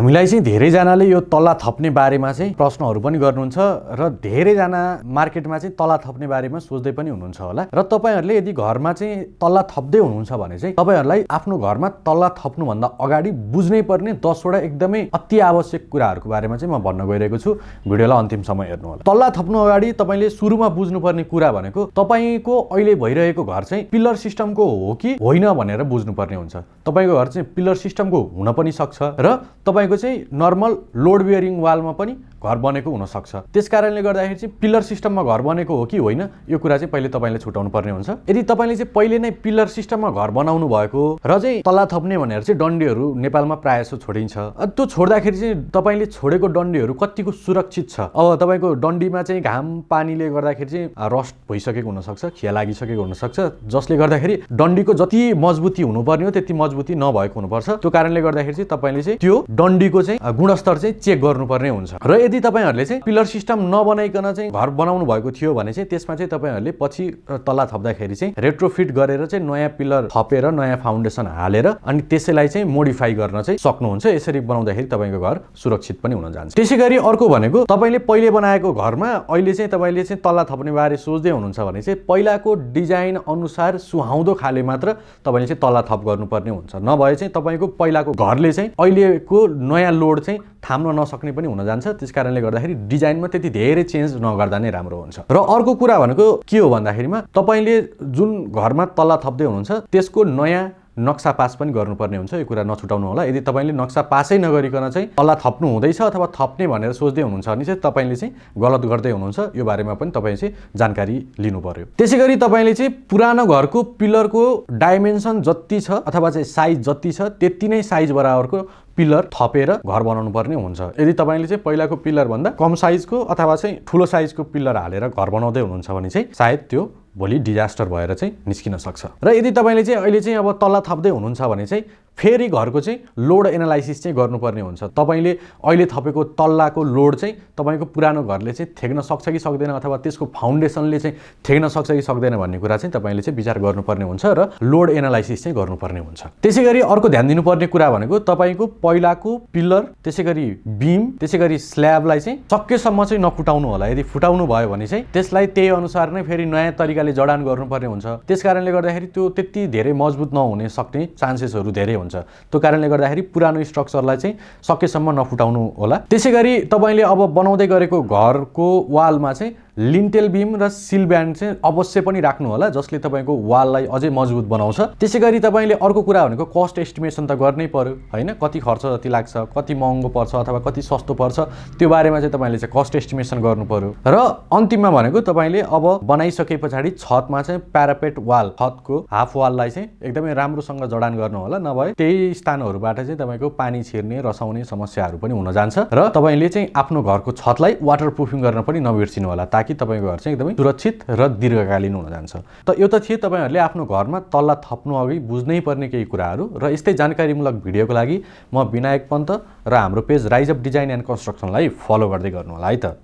हामीलाई चाहिँ धेरैजनाले यो तल्ला थप्ने बारेमा चाहिँ प्रश्नहरू पनि गर्नुहुन्छ र धेरैजना मार्केटमा चाहिँ तल्ला थप्ने बारेमा सोच्दै पनि हुनुहुन्छ होला। र तपाईहरुले यदि घरमा चाहिँ तल्ला थप्दै हुनुहुन्छ भने चाहिँ तपाईहरुलाई आफ्नो घरमा तल्ला थप्नुभन्दा अगाडि बुझ्नै पर्ने 10 वटा एकदमै अति आवश्यक कुराहरूको बारेमा चाहिँ म भन्न गइरहेको छु। भिडियोलाई अन्तिमसम्म हेर्नु होला। तल्ला थप्नु अगाडि तपाईले सुरुमा बुझ्नुपर्ने कुरा भनेको तपाईको अहिले भइरहेको घर चाहिँ पिलर सिस्टमको हो कि होइन भनेर बुझ्नुपर्ने हुन्छ। तपाईको घर चाहिँ पिलर सिस्टमको हुन पनि सक्छ र तपाईको चाहिँ नर्मल लोड बियरिङ वालमा पनि घर बनेको हुन सक्छ। त्यसकारणले गर्दाखेरि चाहिँ पिलर सिस्टममा घर बनेको हो कि होइन यो कुरा चाहिँ पहिले तपाईले छुटाउनु पर्ने हुन्छ। यदि तपाईले चाहिँ पहिले नै पिलर सिस्टममा घर बनाउनु भएको र चाहिँ तल्ला थप्ने भनेर चाहिँ डन्डीहरू नेपालमा प्रायः जसो छोडिन्छ, त्यो छोड्दाखेरि चाहिँ तपाईले छोडेको डन्डीहरू कतिको सुरक्षित छ। अब तपाईको डन्डीमा चाहिँ घाम पानीले गर्दाखेरि चाहिँ रस्ट भइसकेको हुन सक्छ, खिया लागिसकेको हुन सक्छ, जसले गर्दाखेरि डन्डीको जति मजबुती हुनुपर्ने हो त्यति मजबुती नभएको हुनुपर्छ। त्यो कारणले गर्दाखेरि चाहिँ तपाईले चाहिँ त्यो डन्डीको चाहिँ गुणस्तर चाहिँ चेक गर्नुपर्ने हुन्छ। र यदि तपाईहरुले चाहिँ पिलर सिस्टम नबनाइकन चाहिँ घर बनाउनु भएको थियो भने चाहिँ त्यसमा चाहिँ तपाईहरुले पछि तल्ला थप्दाखेरि चाहिँ रेट्रोफिट गरेर चाहिँ नयाँ पिलर थपेर नयाँ फाउन्डेसन हालेर अनि त्यसैलाई चाहिँ मोडिफाई गर्न चाहिँ सक्नुहुन्छ। यसरी बनाउँदाखेरि तपाईको घर सुरक्षित पनि हुन जान्छ। त्यसैगरी अर्को भनेको तपाईले पहिले बनाएको घरमा अहिले चाहिँ तपाईले चाहिँ तल्ला थप्ने बारे सोच्दै हुनुहुन्छ भने चाहिँ पहिलाको डिजाइन अनुसार सुहाउँदो खाले मात्र तपाईले चाहिँ तल्ला थप गर्नुपर्ने हुन्छ। नभए चाहिँ तपाईको पहिलाको घरले चाहिँ अहिलेको नयाँ लोड चाहिँ थाम्न नसक्ने पनि हुन जान्छ। त्यसकारणले गर्दाखेरि डिजाइनमा त्यति धेरै चेन्ज नगर्दा नै राम्रो हुन्छ। र अर्को कुरा भनेको के हो भन्दाखेरिमा तपाईले जुन घरमा तल्ला थप्दै हुनुहुन्छ त्यसको नयाँ नक्सा पास पनि गर्नुपर्ने हुन्छ। यो कुरा नछुटाउनु होला। यदि तपाईले नक्सा पासै नगरिकन चाहिँ तल्ला थप्नु हुँदैछ अथवा थप्ने भनेर सोच्दै हुनुहुन्छ भने चाहिँ तपाईले चाहिँ गलत गर्दै हुनुहुन्छ। यो बारेमा पनि तपाईले चाहिँ जानकारी लिनु पर्यो। त्यसैगरी तपाईले चाहिँ पुरानो घरको पिलरको डाइमेन्सन जति छ अथवा चाहिँ साइज जति छ त्यति नै साइज बराबरको पिलर थपेर घर बनाउनु पर्ने हुन्छ। यदि तपाईले चाहिँ पहिलाको पिलर भन्दा कम साइजको अथवा चाहिँ ठुलो साइजको पिलर हालेर घर बनाउँदै हुनुहुन्छ भने चाहिँ सायद त्यो भोलि डिजास्टर भएर चाहिँ निस्किन सक्छ। र यदि तपाईले चाहिँ अहिले चाहिँ अब तल्ला थप्दै हुनुहुन्छ भने चाहिँ फेरि घरको चाहिँ लोड एनालाइसिस चाहिँ गर्नुपर्ने हुन्छ। तपाईले अहिले थपेको तल्लाको लोड चाहिँ तपाईको पुरानो घरले चाहिँ थेक्न सक्छ कि सक्दैन अथवा त्यसको फाउन्डेसनले चाहिँ थेक्न सक्छ कि सक्दैन भन्ने कुरा चाहिँ तपाईले चाहिँ विचार गर्नुपर्ने हुन्छ र लोड एनालाइसिस चाहिँ गर्नुपर्ने हुन्छ। त्यसैगरी अर्को ध्यान दिनुपर्ने कुरा भनेको तपाईको पहिलाको पिलर त्यसैगरी बीम त्यसैगरी स्ल्याबलाई चाहिँ सकेसम्म चाहिँ नफुटाउनु होला। यदि फुटाउनु भयो भने चाहिँ त्यसलाई त्यही अनुसार नै फेरि नयाँ तरिकाले जडान गर्नुपर्ने हुन्छ। त्यसकारणले गर्दाखेरि त्यो त्यति धेरै मजबुत नहुने सक्ने चान्सेसहरू धेरै हुन्छ। त्यो कारणले गर्दाखेरि पुरानो स्ट्रक्चरलाई चाहिँ सकेसम्म नफुटाउनु होला। त्यसैगरी तपाईले अब बनाउँदै गरेको घरको वालमा चाहिँ लिन्टेल बीम र सिल ब्यान्ड चाहिँ अवश्य पनि राख्नु होला, जसले तपाईको वाललाई अझै मजबुत बनाउँछ। त्यसैगरी तपाईले अर्को कुरा भनेको कस्ट एस्टिमेसन त गर्नै पर्यो हैन। कति खर्च जति लाग्छ, कति महँगो पर्छ अथवा कति सस्तो पर्छ त्यो बारेमा चाहिँ तपाईले चाहिँ कस्ट एस्टिमेसन गर्नु पर्यो। र अन्तिममा भनेको तपाईले अब बनाइसके पछाडी छतमा चाहिँ प्यारापेट वाल छतको हाफ वाललाई चाहिँ एकदमै राम्रोसँग जडान गर्नु होला। नभए त्यही स्थानहरुबाट चाहिँ तपाईको पानी छिर्ने रसाउने समस्याहरू पनि हुन जान्छ। र तपाईले चाहिँ आफ्नो घरको छतलाई वाटरप्रुफिङ गर्न पनि नबिर्सिनु होला ताकि तपाईको घर चाहिँ एकदमै सुरक्षित र दीर्घकालीन हुन जान्छ। त यो त थिए तपाईहरुले आफ्नो घरमा तल्ला थप्नु अघि बुझ्नै पर्ने केही कुराहरू। र यस्तै जानकारीमूलक भिडियोको लागि म विनायक पन्त र हाम्रो page rise of design and कन्स्ट्रक्सनलाई फलो गर्दै गर्नु होला है त।